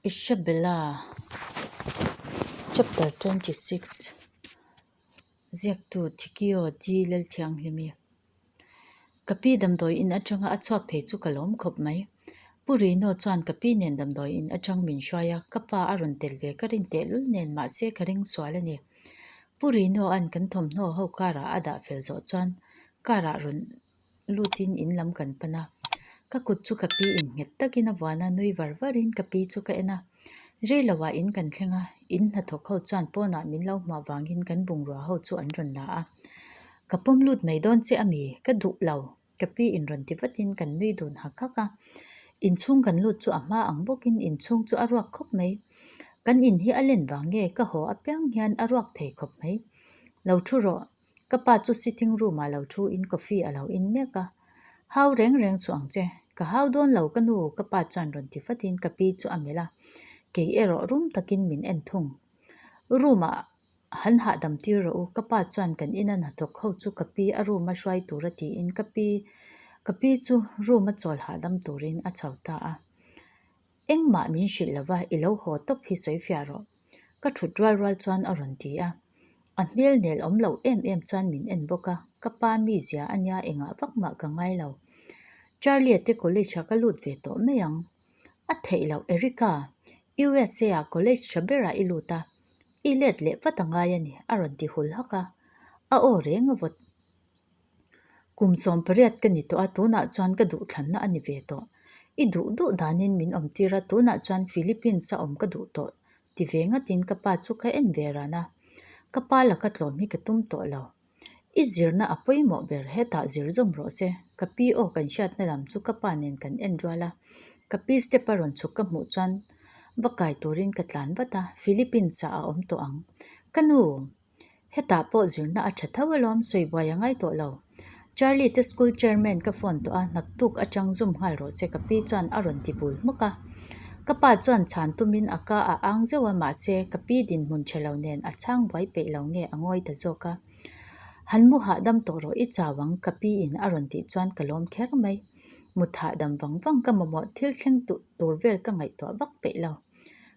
Isabella Chapter 26 Ziaktu Thikio Di Lalthianghlimi Ka pi damdawi in atanga a chhuak thei chu ka lawm khawp mai. Pu Rino chuan ka pi nen damdawi in atang min hruai a, ka pa a rawn tel ve ka rin tehlul nen mahse ka ring sual a ni. Pu Rino an kan thawmhnaw ho karah a dah fel zawh chuan karah rawn lutin in lam kan pan a. Ka kut chu ka pi in nghet takin a vuan a, nui var varin ka pi chu ka en a. Rei loah in kan thleng a, in hnathawk ho chuan pawnah min lo hmuah vangin kan bungrua ho chu an rawn la a. Ka pawm lut mai dawn che a mi? Ka duh lo. Ka pi in rawn ti vatin kan nui dun hak hak a. Inchhung kan lut chu a hma ang bawkin inchhung chu a ruak khawp mai. Kan in hi a len vang nge ka haw apiang hian a ruak thei khawp mai. Lo thu rawh. Ka pa chu sitting room ah lo thu in coffee a lo in mek a. Hau reng reng chu ang che. Ka hau dawn lo ka nu ka pa chuan rawn ti vat in ka pi chu a melh a. Kei erawh rum takin min en thung. Room ah han hahdam tir rawh u. Ka pa chuan kan ina hnathawk ho chu ka pi a room a hruai tur a tiin ka pi ka pi chu room a chawl hahdam turin a chho ta a. Engmah min hrilh lova i lo haw tawp hi sawi fiah rawh. Ka thut rual rual chuan a rawn ti a. A hmel nel awm loh em em chuan min en bawk a, ka pa mizia a nia engah vak mah ka ngai lo. Charlie-a te college-ah ka lut ve tawh mai ang. A theih loh Erica, USA-ah college tha berah i lut a, i let leh vat a ngai a ni a rawn ti hul hak a. A aw reng a vawt. Kum 18 ka ni tawh a, tunah chuan ka duhthlanna a ni ve tawh. I duh duh danin min awm tir a, tunah chuan Philippines a awm ka duh tawh ti ve ngatin ka pa chu ka en ve ran a. Ka pa laka tlawm hi ka tum tawh lo. I zirna a pawimawh ber, hetah zir zawm rawh se. Ka pi aw kan hriatna lam chu ka pa nen kan en rual a. Ka pi step a rawn chhuk ka hmuh chuan va kai turin ka tlan vat a, Philippines ah a awm tawh ang. Ka nu! Hetah pawh zirna a tha tho alawm, sawi buai a ngai tawh lo. Charlie te school chairman ka phone tawh a, naktuk atang zum nghal rawh se ka pi chuan a rawn ti bul hmawk a. Ka pa chuan chhan tumin a ka a ang zeuh a, mahse ka pi dinhmun tha lo nen a chhang buai peih lo nge a ngawi ta zawk a. Han mu hahdam tawh rawh i chau ang ka pi in a rawn tih chuan ka lawm kher mai. Mut hahdam vang vang ka mamawh thil thleng tur vel ka ngaihtuah vak peih lo.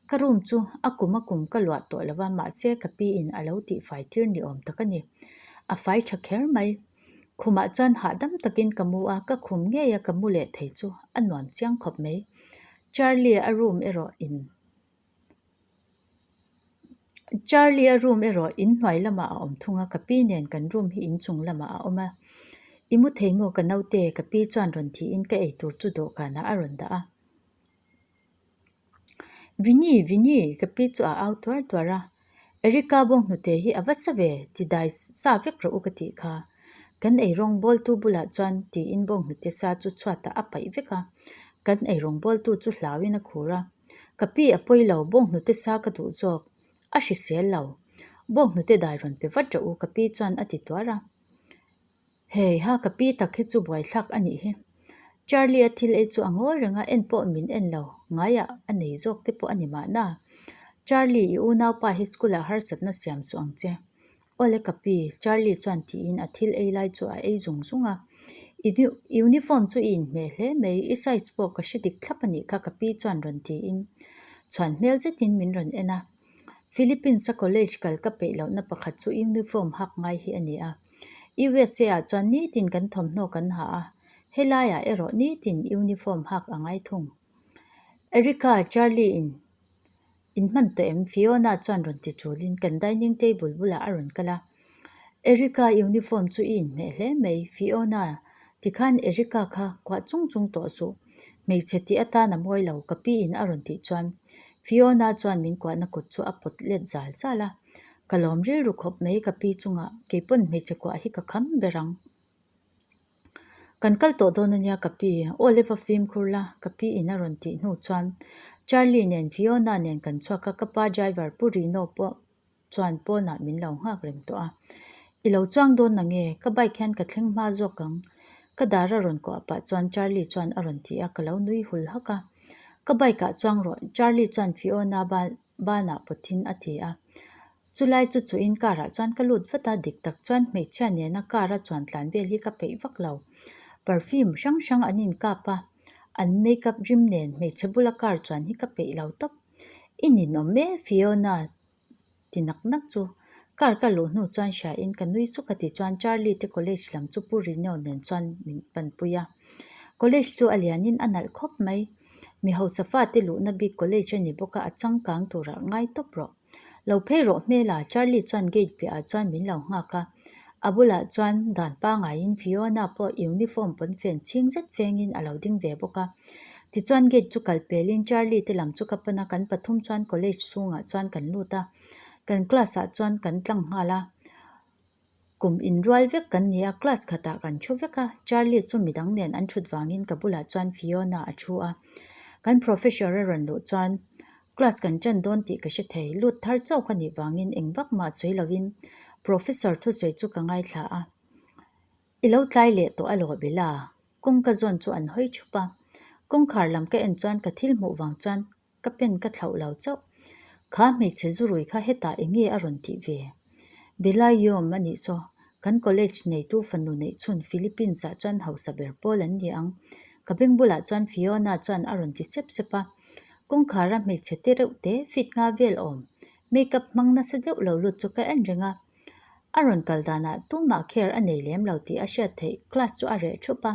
Ka room chu a kum a kum ka luah tawh lo va, mahse ka pi in a lo tih fai tir ni awm tak a ni. A fai tha kher mai. Khumah chuan hahdam takin ka mu a, ka khum ngei a ka mu leh thei chu a nuam chiang khawp mai. Charlie a room erawh in Charlie a room erawh in hnuai lamah a awm thung a, ka pi nen kan room hi inchung lamah a awm a. I mu thei maw ka naute? Ka pi chuan rawn thiin ka eitur chu dawhkanah a rawn dah a. Vinny, Vinny, ka pi chu a au tuar tuar a. Erica bawng hnute hi a va sa ve, ti dai sa vek rawh u ka tih kha. Kan eirawng bawltu bulah chuan tiin bawng hnute sa chu chhuatah a paih vek a. Kan eirawng bawltu chu hlauin a khur a. Ka pi a pawi lo, bawng hnute sa ka duh zawk. A hrisel lo. Bawng hnute dai rawn pe vat rawh u ka pi chuan a ti tuar a. Hei ha ka pi tak hi chu buaithlak a nih hi. Charlie a thil ei chu a ngawi reng a, en pawh min en lo, ngaiah a nei zawk te pawh a ni mahna. Charlie i unaupa hi school ah harsatna siam suh ang che. Awle ka pi, Charlie chuan tiin a thil ei lai chu a ei zung zung a. I uniform chu i inhmeh hle mai, i size pawh ka hre dik thlap a nih kha ka pi chuan rawn tiin chhuan hmel zetin min rawn en a. Philippines-a college kal ka peih lohna pakhat chu uniform hak ngai hi a ni a. USA-ah chuan nitin kan thawmhnaw kan ha a, helaiah erawh nitin uniform hak a ngai thung. Erica, Charlie in in hman tawh em? Fiona chuan rawn ti chulin kan dining table bulah a rawn kal a. Erica uniform chu i inhmeh hle mai, Fiona, tikhan Erica kha kuah chung chung tawh suh. Hmeichhe tih atan a mawi lo, ka pi in a rawn tih chuan Fiona chuan min kuahna kut chu a pawt let zal zal a. Ka lawm rilru khawp mai ka pi chungah, keipawn hmeichhe kuah hi ka kham ber ang. Kan kal tawh dawn ania ka pi, aw le va fimkhur la, ka pi in a rawn tih hnu chuan Charlie nen Fiona nen kan chhuak a, ka pa driver Pu Rino pawh chuan pawnah min lo nghak reng tawh a. I lo chuang dawn na nge? Ka bike hian ka thleng hma zawk ang. Ka dar a rawn kuah pah chuan Charlie chuan a rawn ti a, ka lo nui hul hak a. Ka bike ah chuang rawh, Charlie chuan Fiona banah pawtin a ti a. Chulai chu chuin car ah chuan ka lut vat a, dik tak chuan hmeichhia nena car a chuan tlan vel hi ka peih vak lo. Perfume hrang hrang an inkap a, an makeup rim nen hmeichhe bula car chuan hi ka peih lo tawp. I ninawm e Fiona ti nak nak chu car ka luh hnu chuan hria in ka nui suk a ti chuan Charlie te college lam chu Pu Rino nen chuan min panpui a. College chu a lian in a nalh khawp mai. Mi hausa fate luhna bik college a ni bawk a, a changkang turah ngai tawp rawh. Lo phei rawh hmel a, Charlie chuan gate piahah chuan min lo nghak a. A bulah chuan dan pangaiin Fiona pawh uniform pawnfen chhing zet vengin a lo ding ve bawk a. Tichuan gate chu kal pelin Charlie te lam chu ka pan a, kan pathum chuan college chhungah chuan kan lut a. Kan class ah chuan kan tlang nghal a. Kum inrual vek kan ni a, class khatah kan thu vek a, Charlie chu midang nen an thut vangin ka bulah chuan Fiona a thu a. Kan professor a rawn luh chuan class kan ṭan dawn tih ka hre thei, lut thar chauh ka nih vangin eng vak mah sawi lovin professor thusawi chu ka ngaithla a. I lo tlai leh tawh alawh Bella, kawngka zawn chu an hawi thup a. Kawngkhar lam ka en chuan ka thil hmuh vang chuan Ka pen ka thlauh lo chauh. Kha hmeichhe zurui kha hetah eng nge a rawn tih ve? Bella Yom a nih saw, kan college neitu fanu neih chhun Philippines ah chuan hausa ber pawl an ni ang. Ka beng bulah chuan Fiona chuan a rawn ti sep sep a. Kawngkhara hmeichhe te reuh te fit nga vel awm, makeup hmang nasa deuh lo lut chu ka en reng a. A rawn kal danah tumah care a nei lem lo tih a hriat theih, class chu a reh thup a.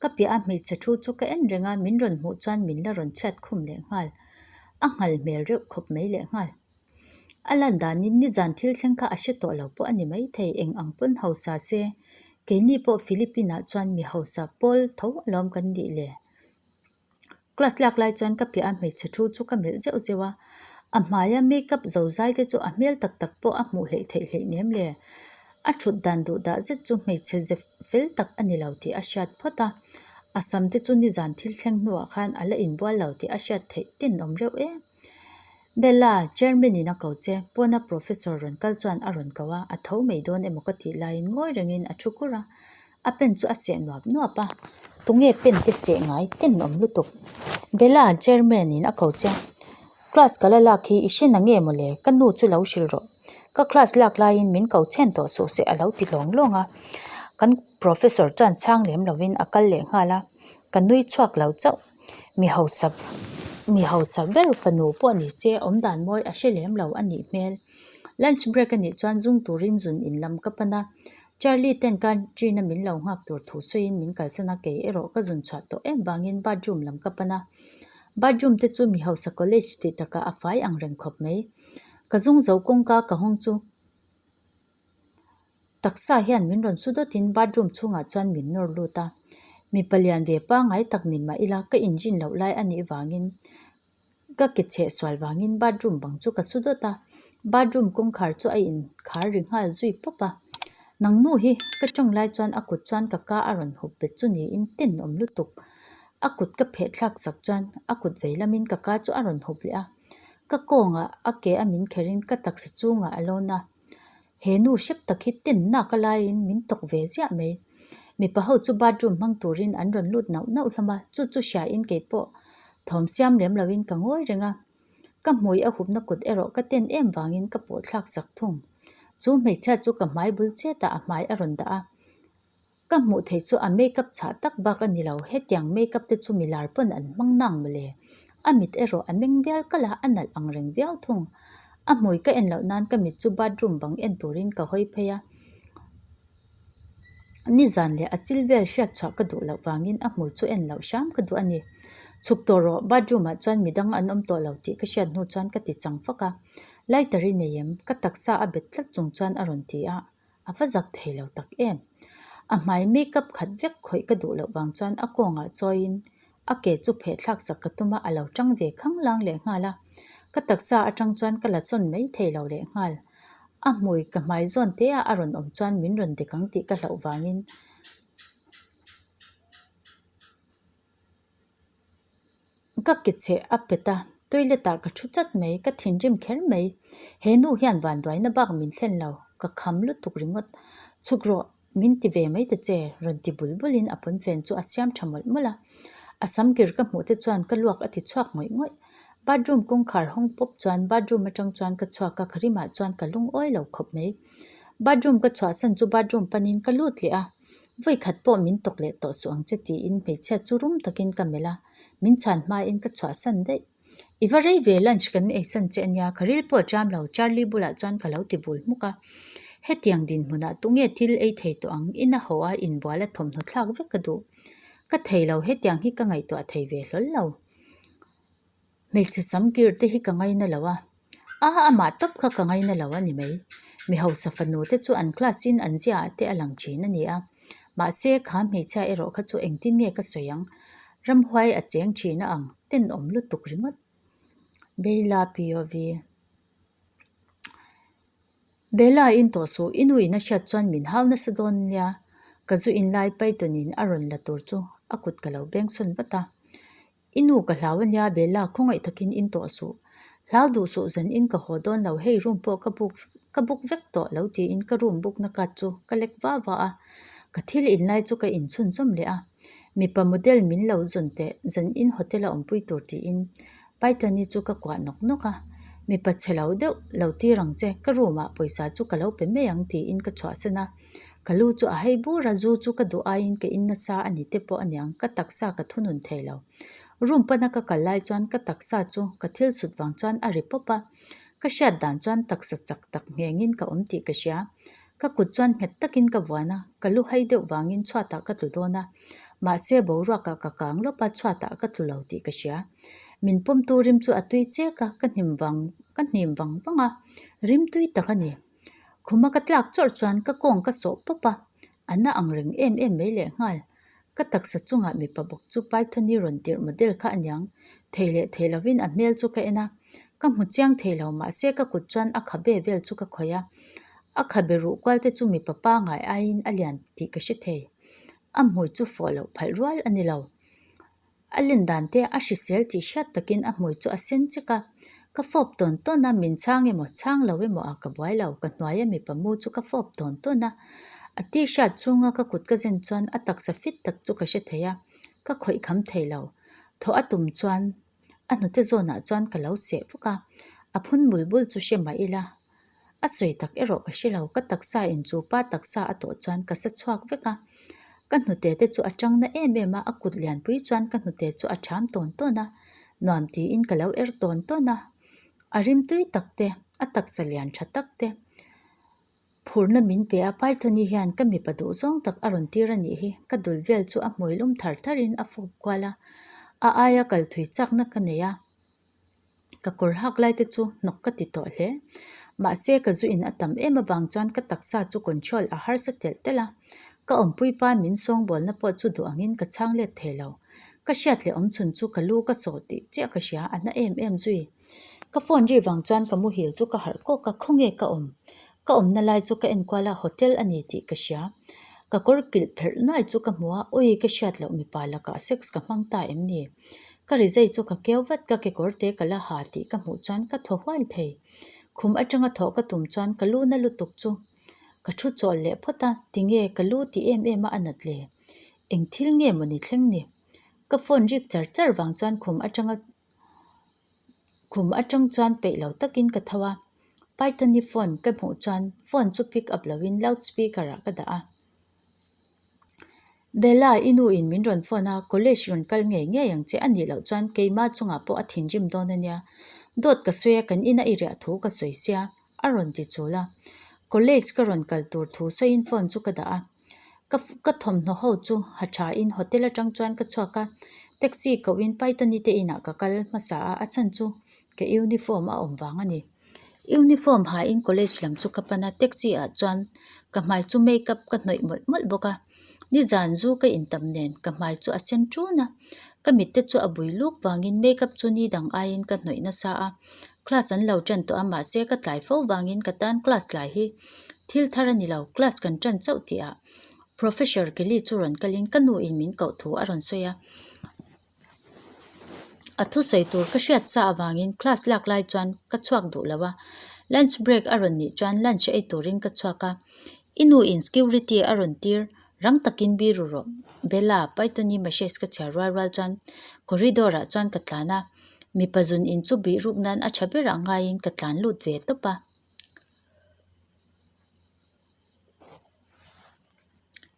Ka piah a hmeichhe thu chu ka en reng a, min rawn hmuh chuan min la rawn chhiat khum leh nghal. A nghal hmel reuh khawp mai leh nghal. A lan danin nizan thil thleng kha a hre tawh lo pawh a ni maithei, eng ang pawn hausa se. Keini pawh Philippine ah chuan mi hausa pawl tho alawm kan nih le. Class lak lai chuan ka piah a hmeichhe thu chu ka melh zeuh zeuh a, a hmaia makeup zo zai te chu a hmel tak tak pawh a hmuh hleih theih hleih nem le. A thut dan duh dah zet chu hmeichhe ze fel tak a ni lo tih a hriat phawt a, a sam te chu nizan thil thleng hnuah khan a la inbual lo tih a hriat theih ten awm reuh em. Bella, Chairman in a ko che, pawna Professor rawn kal chuan a rawn ko a, a tho mai dawn emaw ka tih laiin ngawi rengin a thu kur a, a pen chu a seh nuap nuap a, tunge pen te seh ngai ten awm lutuk. Bella, Chairman in a ko che, class ka la lak hi i hre na nge mawle, ka nu chu lo hrilh rawh, ka class lak laiin min ko chhen tawh suh se a lo ti lawng lawng a, kan Professor chuan chhang lem lovin a kal leh nghal a, ka nui chhuak lo chauh. Mi hausa mi hausa ber fanu pawh ni se awm dan mawi a hre lem lo a nih hmel. Lunch break a nih chuan zung turin zun in lam ka pan a, Charlie ten canteen a min lo nghak tur thu sawiin min kalsan a, kei erawh ka zun chhuah tawh em vangin bathroom lam ka pan a. Bathroom te chu mi hausa college tih takah a fai ang reng khawp mai. Ka zung zo kawngka ka hawng chu. Taksa hian min rawn su dawtin bathroom chhungah chuan min nawr lut a, mipa lian ve pangngai tak ni mah ila ka inrin loh lai a nih vangin ka ke chheh sual vangin bathroom bang chu ka su dawt a, bathroom kawngkhar chu a inkhar ri nghal zui pawp a, nang nu hi ka tawng lai chuan a kut chuan ka ka a rawn hup bet chu niin tenawm lutuk, a kut ka pheh thlak sak chuan a kut vei lamin ka ka chu a rawn hup leh a, ka kawngah a ke a min kherin ka taksa chungah a lawn a. He nu hrep tak hi ten nak a laiin min tawk ve ziah mai. Mipa ho chu bathroom hmang turin an rawn lut nauh nauh hlawm a, chu chu hriain kei pawh thawm siam lem loin ka ngawi reng a. Ka hmui a hupna kut erawh ka ten em vangin ka pawh thlak sak thung. Chu hmeichhia chu ka hmai bul chetah a hmai a rawn dah a. Ka hmuh theih chu a makeup chhah tak bak a ni lo, hetiang makeup te chu milar pawn an hmang nang mawle. A mit erawh a meng vial kalh a, a nalh ang reng viau thung. A hmui ka en loh nan ka mit chu bathroom bang en turin ka hawi phei a. Nizan leh a chil vel hriat chhuah ka duh loh vangin a hmui chu en loh hram ka duh a ni. Chhuk tawh rawh, bathroom ah chuan midang an awm tawh lo tih ka hriat hnu chuan ka ti chang fak a. Lighter i nei em? Ka taksa a bet tlat chung chuan a rawn ti a. A va zak thei lo tak em. A hmai makeup khat vek khawih ka duh loh vang chuan a kawngah chawiin a ke chu pheh thlak sak ka tum a, a lo tang ve khang lang leh nghal a. Ka taksa atang chuan ka la sawn mai thei lo leh nghal. A hmui ka hmai zawn te a a rawn awm chuan min rawn dik ang tih ka hlauh vangin Ka ke cheh a pet a, toilet ah ka thu chat mai, ka thinrim kher mai. He nu hian vanduaina bak min thlen lo, ka kham lutuk ringawt. Chhuk rawh, min ti ve mai ta che, rawn ti bul bul in a pawnfen chu a siam tha mawlh mawlh a. A sam kir ka hmuh te chuan ka luak a ti chhuak ngawih ngawih. Bathroom kawngkhar hawng pawp chuan bathroom atang chuan ka chhuak a, ka rimah chuan ka lungawi lo khawp mai. Bathroom ka chhuahsan chu bathroom panin ka lut leh a. Vawi khat pawh min tawk leh tawh suh ang che tiin hmeichhia chu rum takin ka melh a, min chhan hmain ka chhuahsan daih. I va rei ve lunch kan eisan che ania, ka ril pawh a ṭam lo, Charlie bulah chuan ka lo ti bul hmuk a. Hetiang dinhmunah tunge thil ei thei tawh ang, ina haw a inbual a thawmhnaw thlak vek ka duh. Ka thei lo, hetiang hi ka ngaihtuah thei ve hlawl lo. Hmeichhe sam kir te hi ka ngaina lo a, a amah tawp kha ka ngaina lo a ni mai. Mi hausa fanu te chu an class in an ziah ah te a lang thin a ni a. Mahse kha hmeichhia erawh kha chu engtin nge ka sawi ang? Ramhuai a cheng thin a ang, tenawm lutuk ringawt. Bella POV. Bella in tawh suh, i nu in a hriat chuan min hau nasa dawn nia, ka zu in lai Python in a rawn la tur chu a kut ka lo beng sawn vat a. I nu ka hlau ania Bella khawngaih takin in tawh suh. Hlau duh suh zan in ka haw dawn lo hei room pawh ka book ka book vek tawh lo tiin ka room book na card chu ka lek va va a. Ka thil in lai chu ka in chhunzawm leh a. Mipa model min lo zawn teh zan in hotel a awmpui tur tiin Python-i chu ka kuah nawk nawk a. Mipa chhe lo deuh lo tir ang che ka room ah pawisa chu ka lo pe mai ang tiin ka chhuahsan a. Ka lu chu a hei bur a, zu chu ka duh aiin ka in nasa a ni te pawh aniang, ka taksa ka thunun thei lo. Room pana ka kal lai chuan ka taksa chu ka thil sut vang chuan a ri pawp a, ka hriat dan chuan taksa chak tak nghengin ka awm tih ka hria. Ka kut chuan nghet takin ka vuan a, ka lu hai deuh vangin chhuatah ka tlu dawn a, mahse boruakah ka kang lawp a, chhuatah ka tlu lo tih ka hria. Min pawmtu rim chu a tui chek a, ka hnim vang ka hnim vang vang a, rim tui tak a ni. Khuma ka tlak chawrh chuan ka kawng ka sawh pawp a, a na ang reng em em mai leh nghal. Ka taksa chungah mipa bawk chu Python-i rawn tirh model kha aniang, thei leh thei lovin a hmel chu ka en a. Ka hmu chiang thei lo mahse ka kut chuan a khabe vel chu ka khawih a. A khabe ruh kual te chu mipa pangai aiin a lian tih ka hre thei. A hmui chu fawh loh phalh rual a ni lo. A len dan te a hrisel tih hriat takin a hmui chu a sen chek a, ka fawp tawn tawn a, min chhang emaw chhang lo emaw ah ka buai lo, ka hnuaia mipa mu chu ka fawp tawn tawn a, a t-shirt chhunga ka kut ka zen chuan a taksa fit tak chu ka hre thei a, ka khawih kham thei lo. Thawh a tum chuan a hnute zawnah chuan ka lo seh vak a, a phun bul bul chu hre mah ila A sawi tak erawh ka hre lo, ka taksa in chu pa taksa a tawh chuan ka sa chhuak vek a, ka hnute te chu a tang na em em a, a kut lianpui chuan ka hnute chu a tham tawn tawn a, nuam tiin ka lo er tawn tawn a, a rimtui tak te, a taksa lian tha tak te, phurna min pe a, Python-i hian ka mipa duh zawng tak a rawn tir a nih hi, ka dul vel chu a hmui lum thar thar in a fawp kual a, a aia kal thui chakna ka nei a. Ka kawr hak lai te chu hnawk ka ti tawh hle. Mahse ka zu in a tam em avang chuan ka taksa chu control a harsa telh telh a. Ka awmpui pa min sawngbawlna pawh chu duh angin ka chhang let thei lo. Ka hriat leh awm chhun chu ka lu ka sawh tih chiah ka hria, a na em em zui. Ka phone ri vang chuan ka muhil chu ka harh kawk a, khawnge ka awm? Ka awmna lai chu ka enkual a, hotel a ni tih ka hria. Ka kawr kilh pherh nuai chu ka hmu a, awi ka hriat loh mipa lakah sex ka hmang ta em ni? Ka rizai chu ka keu vat, ka kekawr te ka la ha tih ka hmuh chuan ka thaw huai thei. Khum atanga thawh ka tum chuan ka lu na lutuk chu ka thu chawl leh phawt a, tinge ka lu ti em em a a nat le? Eng thil nge maw ni thleng ni? Ka phone rik char char vang chuan khum atanga khum atang chuan peih lo takin ka tho a, Python-i phone ka hmuh chuan phone chu pick up loin loud speaker ah ka dah a. Bella, i nu in min rawn phone a, college rawn kal ngei ngei ang che a nih loh chuan keimah chungah pawh a thinrim dawn a nia. Dawt ka sawi a, kan ina i riah thu ka sawi sia, a rawn ti chul a. College ka rawn kal tur thu sawiin phone chu ka dah a. Ka ka thawmhnaw ho chu ha tha in hotel atang chuan ka chhuak a, taxi koh in Python-i te inah ka kal hmasa a, a chhan chu ka uniform a awm vang a ni. Uniform ha in college lam chu ka pan a, taxi ah chuan ka hmai chu makeup ka hnawih mawlh mawlh bawk a, nizan zu ka intam nen ka hmai chu a sen ṭun a, ka mit te chu a bui luk vangin makeup chu ni dang aiin ka hnawih nasa a, class an lo ṭan tawh a mahse ka tlai fo vangin ka tan class tlai hi thil thar a ni lo, class kan ṭan chauh tih ah professor Kelly chu rawn kalin ka nu in min koh thu a rawn sawi a. A thusawi tur ka hriat sa avangin class lak lai chuan ka chhuak duh lo a, lunch break a rawn nih chuan lunch ei turin ka chhuak a, i nu in security a rawn tir rang takin biru rawh Bella Python-i message ka chhiar rual rual chuan corridor ah chuan ka tlan a, mipa zun in chu bih ruk nan a tha berah ngaiin ka tlan lut ve tawp a.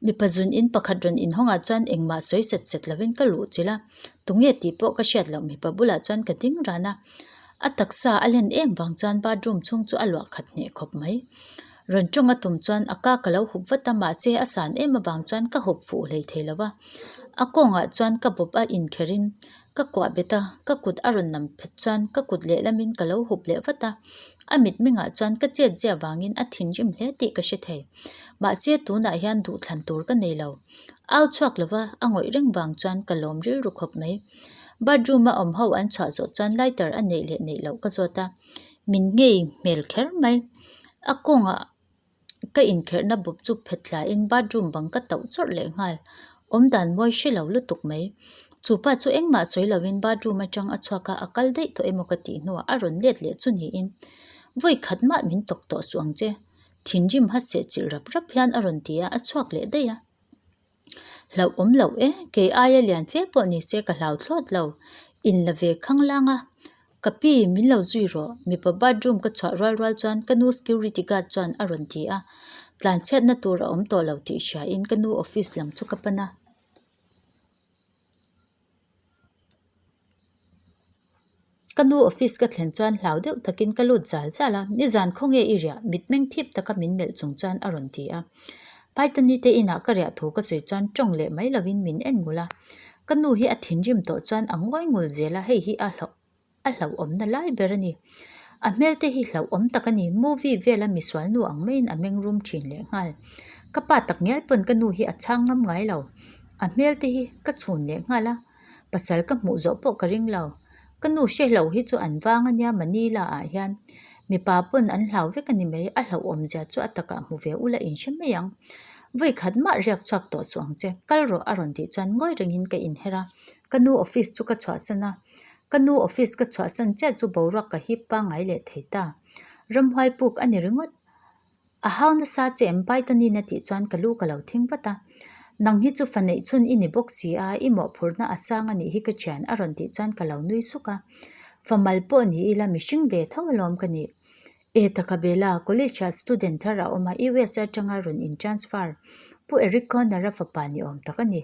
Mipa zun in pakhat rawn inhawngah chuan engmah sawi set set lovin ka luh chilh a, tunge tih pawh ka hriat loh mipa bulah chuan ka ding ran a. A taksa a len em vang chuan bathroom chhung chu a luah khat hneh khawp mai. Rawn tawng a tum chuan a ka ka lo hup vat a, mahse a san em avang chuan ka hup fuh hlei thei lo va. A kawngah chuan ka bawp a inkherin ka kuah bet a, ka kut a rawn nam phet chuan ka kut lehlamin ka lo hup leh vat a. A mitmengah chuan ka chet zia vangin a thinrim hle tih ka hre thei. Mahse tunah hian duhthlan tur ka nei lo. Au chhuak lova a ngawih reng vang chuan ka lawm rilru khawp mai. Bathroom a awm ho an chhuah zawh chuan lighter a neih leh neih loh ka zawt a, min ngei hmel kher mai. A kawngah ka inkherhna bawp chu phet thlain bathroom bang ka tauh chawrh leh nghal. Awmdan mawi hre lo lutuk mai. Chu pa chu engmah sawi lovin bathroom atang a chhuak a, a kal daih tawh emaw ka tih hnuah a rawn let leh chu niin. Vawi khat mah min tawk tawh suh ang che. Thinrim ha sehchilh rap rap hian a rawn ti a, a chhuak leh daih a. Hlauh awm loh e, kei aia lian fe pawh ni se ka hlau thlawt lo. In la ve khang lang a, ka pi min lo zui rawh, mipa bathroom ka chhuah rual rual chuan ka nu security guard chuan a rawn ti a. Tlanchhiatna tur a awm tawh lo tih hriain ka nu office lam chu ka pan a. Ka nu office ka thlen chuan hlau deuh takin ka lut zal zal a, nizan khawnge i riah? Mitmeng thip taka min melh chung chuan a rawn ti a. Python-i te inah ka riah thu ka sawi chuan tawng leh mai lovin min en ngul a. Ka nu hi a thinrim tawh chuan a ngawi ngul zel a, hei hi a hlauh a hlauhawmna lai ber a ni. A hmel te hi hlauhawm tak a ni, movie vela misual nu ang maiin a meng rum thin leh nghal. Ka pa tak ngial pawn ka nu hi a chhang ngam ngai lo. A hmel te hi ka chhun leh nghal a. Pasal ka hmuh zawh pawh ka ring lo. Ka nu hrehlo hi chu an vang a nia Manila ah hian. Mipa pawn an hlau vek a ni mai, a hlauhawm zia chu a takah hmu ve ula in hre mai ang. Vawi khat mah riak chhuak tawh suh ang che, kal rawh a rawn tih chuan ngawi rengin ka inher a. Ka nu office chu ka chhuahsan a. Ka nu office ka chhuahsan chiah chu boruak ka hip pangngai leh thei ta. Ramhuai puk a ni ringawt. A hau nasa che em Python-in a tih chuan ka lu ka lo thing vat a. Nang hi chu fa neih chhun i ni bawk si a, i mawhphurhna a sang a nih hi ka thian a rawn tih chuan ka lo nui suk a. Fa mal pawh ni ila mihring ve tho alawm ka nih. E taka Bella, college-ah student thar a awm a, US atanga rawn in transfer. Pu Eric Conner-a fapa ni awm tak a ni.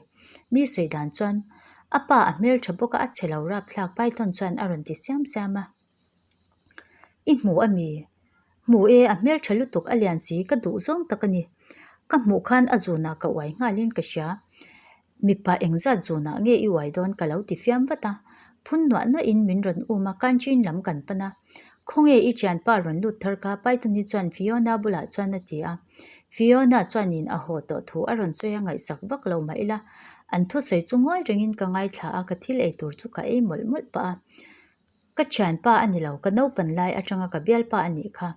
Mi sawi dan chuan, a pa a hmeltha bawk a, a chhe lo rapthlak Python chuan a rawn ti siam siam a. I hmu a mi? Hmu e, a hmeltha lutuk a lian si, ka duh zawng tak a ni. Ka hmuh khan a zunah ka uai nghalin ka hria. Mipa engzat zunah nge i uai dawn ka lo ti fiam vat a. Phun nuah nuahin min rawn um a, canteen lam kan pan a. Khawnge i thianpa rawn lut thar kha Python-i chuan Fiona bulah chuan a ti a. Fiona chuanin a haw tawh thu a rawn sawi a ngaihsak vak lo mah ila, an thusawi chu ngawi rengin ka ngaithla a, ka thil ei tur chu ka ei mawlh mawlh pah a. Ka thianpa a ni lo, ka naupan lai atanga ka bialpa a nih kha.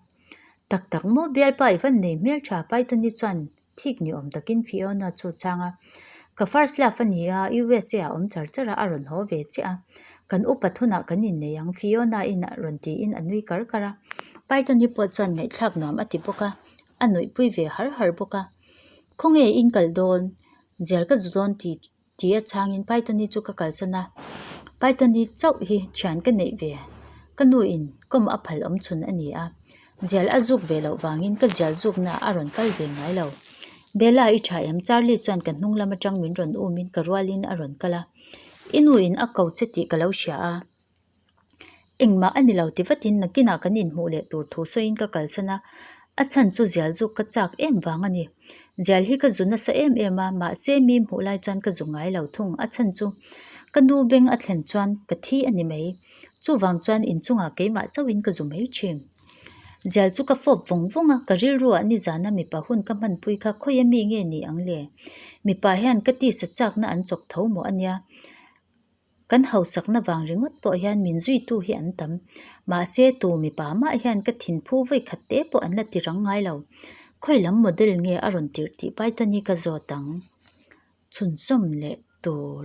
Tak tak maw bialpa i van nei hmel tha Python-i chuan thik ni awm takin Fiona chu a chhang a. Ka first love a ni a, USA ah awm char char a, a rawn haw ve chiah a. Kan upat hunah kan innei ang Fiona-in rawn tiin a nui kar kar a. Python-i pawh chuan ngaihthlak nuam a ti bawk a, a nuihpui ve har har bawk a. Khawnge in kal dawn? Zial ka zu dawn tih Ti a chhangin Python-i chu ka kalsan a, Python-i chauh hi thian ka neih ve, ka nu in kawm a phal awm chhun a ni a, zial a zuk ve loh vangin ka zial zukna a rawn kal ve ngai lo. Bella i tha em? Charlie chuan ka hnung lam atang min rawn umin ka rualin a rawn kal a, I nu in a ko che tih ka lo hria a. Engmah a ni lo ti vatin nakinah kan inhmuh leh tur thu sawiin ka kalsan a, a chhan chu zial zuk ka chak em vang a ni. Zial hi ka zu nasa em em a, mahse mi hmuh lai chuan ka zu ngai lo thung, a chhan chu ka nu beng a thlen chuan ka thi a ni mai. Chuvang chuan inchungah keimah chauhin ka zu mai thin. Zial chu ka fawp vawng vawng a, ka rilruah nizana mipa hun ka hmanpui kha khawia mi nge ni ang le? Mipa hian ka tisa chakna an chawk tho maw a nia? Kan hausakna vang ringawt pawh hian min zuitu hi an tam. Mahse, tu mipa mah hian ka thinphu vawi khat te pawh an la ti rang ngai lo. Khawi lam model nge a rawn tirh tih Python hi ka zawt ang. Chhunzawm leh tur.